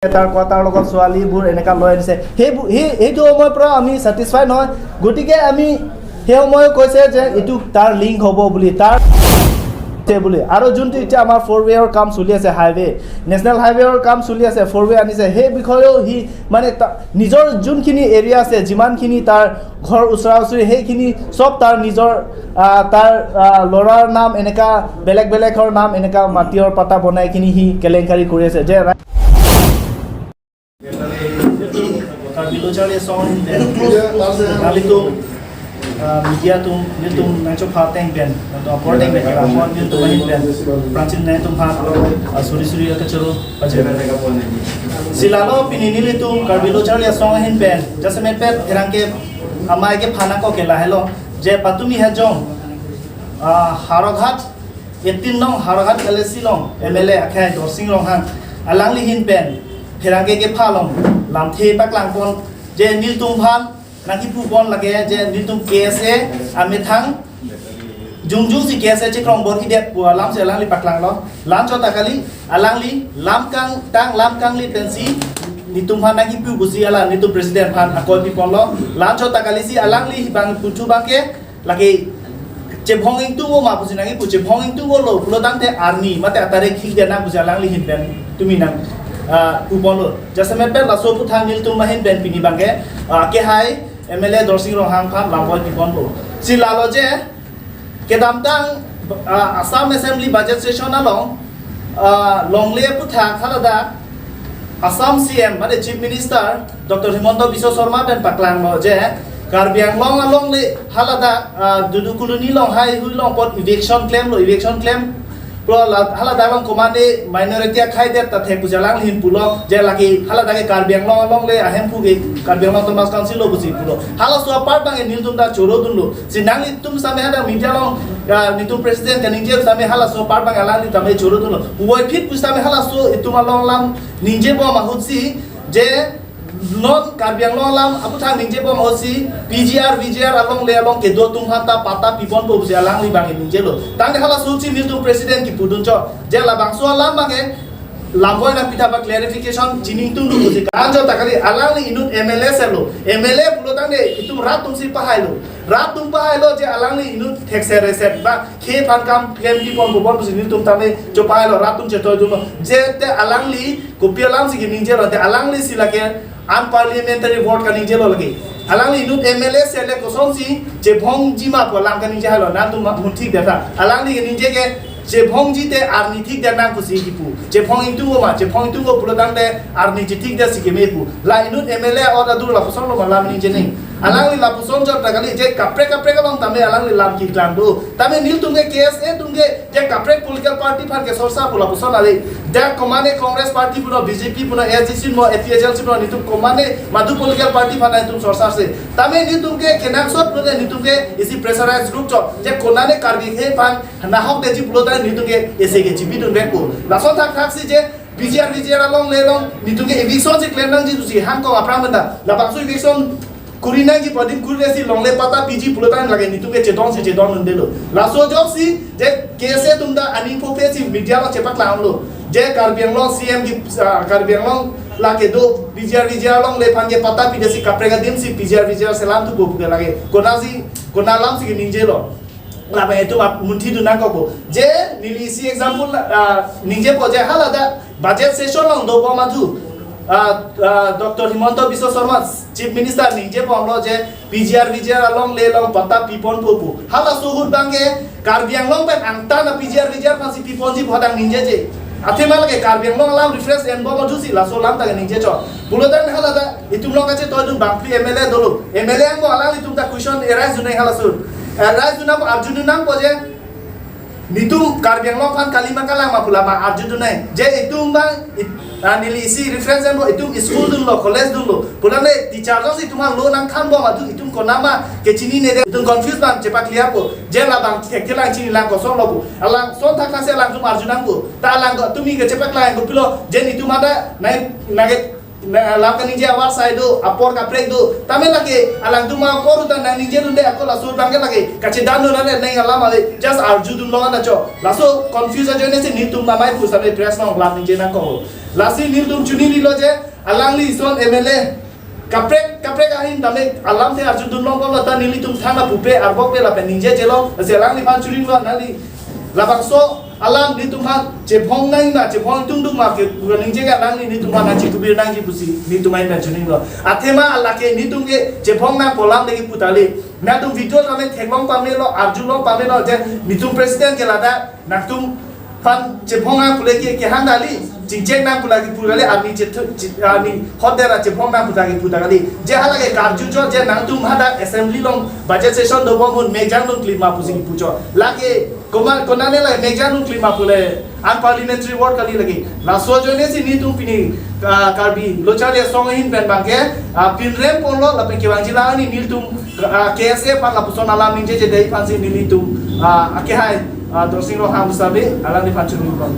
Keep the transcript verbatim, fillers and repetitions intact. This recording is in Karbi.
তাৰ কোৱাৰ্টাৰ লগত ছোৱালীবোৰ এনেকা লৈ আনিছে। সেইবো- সেই সেইটো সময়ৰ পৰা আমি ছেটিছফাই নহয়। গতিকে আমি সেই সময় কৈছে যে এইটো তাৰ লিংক হ'ব বুলি, তাৰ আছে বুলি। আৰু যোনটো এতিয়া আমাৰ ফ'ৰ ৱেৰ কাম চলি আছে, হাইৱে, নেশ্যনেল হাইৱেৰ কাম চলি আছে, ফ'ৰ ৱে আনিছে, সেই বিষয়েও সি মানে তা- নিজৰ যোনখিনি এৰিয়া আছে, যিমানখিনি তাৰ ঘৰ ওচৰা ওচৰি, সেইখিনি চব তাৰ নিজৰ, আহ, তাৰ, আহ, ল'ৰাৰ নাম, এনেকা বেলেগ বেলেগৰ নাম, এনেকা মাটিৰ পাটা বনাই কিনি সি কেলেংকাৰী কৰি আছে। যে ৰা- Karbi Lo Charli Asong ahin pen, nanglitum, ah, media atum, nelitum nangchopha ateng pen, nangtum apor ateng pen, apor nelitum ahin pen, prangchin nangtum aphan, ah, suri suri kachoro pajir. Si lalo pini nelitum Karbi Lo Charli Asong ahin pen, jasemet pen pherangke amei kephan ako ke lahelo, je patumi hajong, ah, Howraghat, eighteen nong Howraghat L A C along M L A akhai Dorsing Ronghang, alangli ahin pen pherangke kepha along lamthe paklangpon, je nelitum aphan nangkipu pon lake, je nelitum K S A amethang jongjong si K S A chekrongbor-idet pu alam si alangli paklanglo. La-anchot ta kali, alangli lam kangtang, lam kangli pensi nelitum aphan nangkipu pusi hala nelitum president aphan akoi piponlo. La-anchot ta kali si alangli bang putu bangke lake chebhong ingtung-o ma pusi nangkipu, chebhong ingtung-olo pulo tangte arni mate atarek hikdet nang pusi alangli ahin pen tumi nang, ah, puponlo. Jasemet pen laso aphuthak nelitum ahin pen pini bangke, ah, kehai M L A Dorsing Ronghang aphan lamvoi piponpo. Si lalo je kedamtang, ah, Assam Assembly budget session along, ah, longle aphuthak haladak Assam C M, mane Chief Minister, Doctor Himanta Biswa Sarma pen paklanglo je, Karbi Anglong alongle haladak, ah, Dudu Colony along haihui along apot eviction klemlo, eviction klem pu la haladak along komatne minority akhai det ta thek pu alangli ahin pulo, je lake haladak ke Karbi Anglong alongle ahemphu ke Karbi Anglong Autonomous Council lo pusi pulo. Halaso apart abang nelitum ta chorodunlo. Si nanglitum sitame hadak media along, ah, nelitum president kaningje sitame halaso apart abang alangli tame chorodunlo. Puvoiphit pu sitame halaso itum along alam ningjebom ahut si, je non Karbi Anglong alam aphuthak ningjebom ahut si P G R, V G R alongle along kedo atum aphan ta patta piponpo pusi alangli abang ningjelo. Tangte halaso ahut si nelitum president kipudun chot, je labangso alam abangke lamvoi nangpi tha ba clarification chiningtungdun pusi. La-anchot ta kali, alangli inut M L A selo. M L A pulo tangte itum rat atum si pahailo. Rat atum pahailo je alangli inut thekser reset ba khei aphan kam klem piponpo bon pusi nelitum tame chopahailo, rat atum chetoidunlo. Je te alangli kopi alam si kaningjelo, te alangli si lake unparliamentary word kaningjelo lake. Alangli inut M L A sele kosonsi chebhongji ma pu alam kaningje hailo, nangtum ma munthikdet tha. Alangli kaningje ke chebhongji te arni thikdet nang pusi kipu. Chebhong ingtung-o ma, chebhong ingtung-o pulo tangte arni chethikdet si keme pu. La inut M L A or adur lapuson lo ma lam ningje nang. Alangli lapuson chot ta kali, je kaprek kaprek along tame alangli lam keklang do. Tame nelitum ke K S A atum ke je kaprek political party aphan kesorsa pu lapuson ale. Je komatne Congress party punon, B J P punon, A S D C punon, A P H L C punon, nelitum komatne madu political party aphan nelitum sorsarse. Tame nelitum ke kenangsot pulote nelitum ke isi pressurized group chot. Je konane Karbi akhei aphan nahokdetji pulo tangte nelitum ke isi ke chibidunvekpo. Lason thakthak si je P G R, V G R alongle along nelitum ke eviction si klem nangji pusi hangkong aphrang menda. Labangso eviction kuri nangji pu adim kuri si longle patta piji pulo tangte lake nelitum ke chedon si chedondundelo. Laso ajoksi je K S A atum ta aning pho phe si media along chepaklanglo. Je Karbi Anglong C M ke, ah, Karbi Anglong lake do P G R V G R alongle aphan ke patta pidet si kaprek adim si P G R V G R selam tu bo ke lake. Konasi, kona alam si kaningjelo. Labang itum ap munthidun nangkokpo. Je neli isi example, ah, ningjepo je haladak budget session along dobom athu, ah, ah, Doctor Himanta Biswa Sarma, Chief Minister, ningjebomlo je P G R V G R alongle along patta piponpo pu. Halaso ahut abangke Karbi Anglong pen angtan a P G R V G R aphansi piponji pu hadak ningjeje. Athema lake Karbi Anglong alam reference enbom athusi laso alam ta kaningje chot. Pulo tangte haladak itum along kachetoidun bangphli M L A dolo. M L A angbong alanglitum ta question arise dun nang halaso. Arise dun nang arjudun nangpo je nelitum Karbi Anglong aphan kali ma kalang ma pu la ma arjudun nang. Je itum abang it-, ah, neli isi reference enbom, itum school dunlo, college dunlo. Pulang le teacher jongsi itum along nangthanbom athu itum konama kechinine de, itum confuse abang chepakliarpo. Je labang thekthelang chinilang kosonlo pu. Alangson thakthak si alangtum arju nangpo. Ta alang ko tumi kechepaklang kopilo. Je nelitum ada nai nage Na alam kaningje avarsai do, apor kaprek do. Tame lake alangtum apor utan nangningje dunde ako laso abang ke lake kachedan do nane neng alam ale just arjudun longan acho. Laso confuse ajoine si nelitum namai pu same press along alam ningje nangkok. Lasi nelitum chunirilo je alangli ison M L A kaprek kaprek ahin tame alamthe arjudun longpo lo ta nelitum thangna pupe arbokpe lapen ningjejelo. Lasi alangliphan chunirilo nangli labangso alam nelitum aphan chephong nang ma chephong tungduk ma ke pura ningje ke alangli nelitum aphan nangchikubir nangji pusi nelitum ahin nangchunirilo. Athema lake nelitum ke chephong nangpo alam de kipu ta kali. Nangtum video tame theklong pamelo, arjulong pamelo je nelitum president ke ladak nangtum aphan chephong nang pule ke kehang ta kali, chingchek nang pula kipu ta kali, arni chethu, chi-, arni hot dera chephong nang puta kipu ta kali. Je hala ke karju jo je nangtum hadak assembly along budget session dobom un mekjang dun klima pusi kipu jo. Lake koma konane la mekjang dun klima pule unparliamentary word kali lake. Laso ajoine si nelitum pini, ah, Karbi Lo Charli Asong ahin pen abang ke, ah, pinrem ponlo lapen kevangji la ani nelitum, ah, K S A aphan lapuson alam ningjeje dei aphan si nelitum, ah, akehai, ah, Dorsing Ronghang Busabe alangliphan chunirilo.